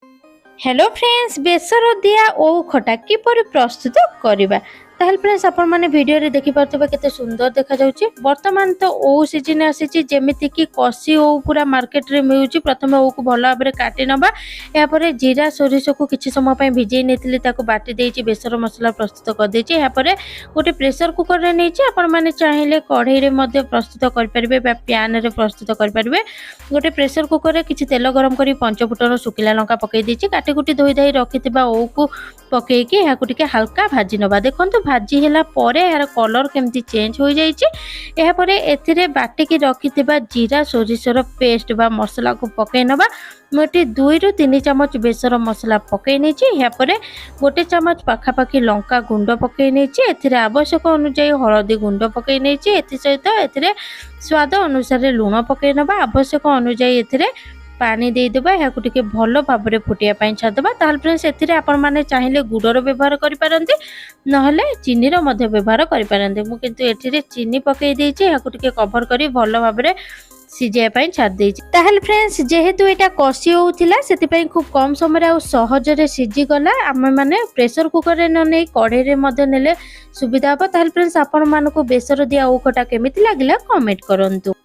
Hello friends, ବେସର ଦିଆ ଓଉ ଖଟା କିପରି ପ୍ରସ୍ତୁତ କରିବା? ତାହେଲେ ଫ୍ରେଣ୍ଡସ୍, ଆପଣମାନେ ଭିଡ଼ିଓରେ ଦେଖିପାରୁଥିବେ କେତେ ସୁନ୍ଦର ଦେଖାଯାଉଛି। ବର୍ତ୍ତମାନ ତ ଓଉ ସିଜିନ୍ ଆସିଛି, ଯେମିତିକି କଷି ଓଉ ପୁରା ମାର୍କେଟରେ ମିଳୁଛି। ପ୍ରଥମେ ଓଉକୁ ଭଲ ଭାବରେ କାଟି ନେବା। ଏହାପରେ ଜିରା ସୋରିଷକୁ କିଛି ସମୟ ପାଇଁ ଭିଜେଇ ନେଇଥିଲି, ତାକୁ ବାଟି ଦେଇଛି, ବେସର ମସଲା ପ୍ରସ୍ତୁତ କରିଦେଇଛି। ଏହାପରେ ଗୋଟେ ପ୍ରେସର କୁକରରେ ନେଇଛି। ଆପଣମାନେ ଚାହିଁଲେ କଢ଼େଇରେ ମଧ୍ୟ ପ୍ରସ୍ତୁତ କରିପାରିବେ ବା ପ୍ୟାନରେ ପ୍ରସ୍ତୁତ କରିପାରିବେ। ଗୋଟେ ପ୍ରେସର କୁକରରେ କିଛି ତେଲ ଗରମ କରି ପଞ୍ଚଫୁଟଣ, ଶୁଖିଲା ଲଙ୍କା ପକାଇ ଦେଇଛି। କାଟି କୁଟି ଧୋଇ ଧାଇ ରଖିଥିବା ଓଉକୁ ପକେଇକି ଏହାକୁ ଟିକେ ହାଲକା ଭାଜି ନେବା। ଦେଖନ୍ତୁ, ଭାଜି ହେଲା ପରେ ଏହାର କଲର୍ କେମିତି ଚେଞ୍ଜ ହୋଇଯାଇଛି। ଏହାପରେ ଏଥିରେ ବାଟିକି ରଖିଥିବା ଜିରା ସୋରିଷର ପେଷ୍ଟ ବା ମସଲାକୁ ପକାଇ ନେବା। ମୁଁ ଏଠି 2ରୁ 3 ଚାମଚ ବେସର ମସଲା ପକାଇ ନେଇଛି। ଏହାପରେ ଗୋଟେ ଚାମଚ ପାଖାପାଖି ଲଙ୍କା ଗୁଣ୍ଡ ପକାଇ ନେଇଛି। ଏଥିରେ ଆବଶ୍ୟକ ଅନୁଯାୟୀ ହଳଦୀ ଗୁଣ୍ଡ ପକାଇ ନେଇଛି। ଏଥିସହିତ ଏଥିରେ ସ୍ୱାଦ ଅନୁସାରେ ଲୁଣ ପକାଇ ନେବା। ଆବଶ୍ୟକ ଅନୁଯାୟୀ ଏଥିରେ ପାଣି ଦେଇଦେବା। ଏହାକୁ ଟିକେ ଭଲ ଭାବରେ ଫୁଟିବା ପାଇଁ ଛାଡ଼ିଦେବା। ତାହେଲେ ଫ୍ରେଣ୍ଡସ୍, ଏଥିରେ ଆପଣମାନେ ଚାହିଁଲେ ଗୁଡ଼ର ବ୍ୟବହାର କରିପାରନ୍ତି, ନହେଲେ ଚିନିର ମଧ୍ୟ ବ୍ୟବହାର କରିପାରନ୍ତି। ମୁଁ କିନ୍ତୁ ଏଥିରେ ଚିନି ପକାଇ ଦେଇଛି। ଏହାକୁ ଟିକେ କଭର କରି ଭଲ ଭାବରେ ସିଝାଇବା ପାଇଁ ଛାଡ଼ି ଦେଇଛି। ତାହେଲେ ଫ୍ରେଣ୍ଡସ୍, ଯେହେତୁ ଏଇଟା କଷି ହେଉଥିଲା, ସେଥିପାଇଁ ଖୁବ୍ କମ୍ ସମୟରେ ଆଉ ସହଜରେ ସିଝିଗଲା। ଆମେମାନେ ପ୍ରେସର କୁକରରେ ନ ନେଇ କଢ଼େଇରେ ମଧ୍ୟ ନେଲେ ସୁବିଧା ହେବ। ତାହେଲେ ଫ୍ରେଣ୍ଡସ୍, ଆପଣମାନଙ୍କୁ ବେସର ଦିଆ ଓଉ ଖଟା କେମିତି ଲାଗିଲା, କମେଣ୍ଟ କରନ୍ତୁ।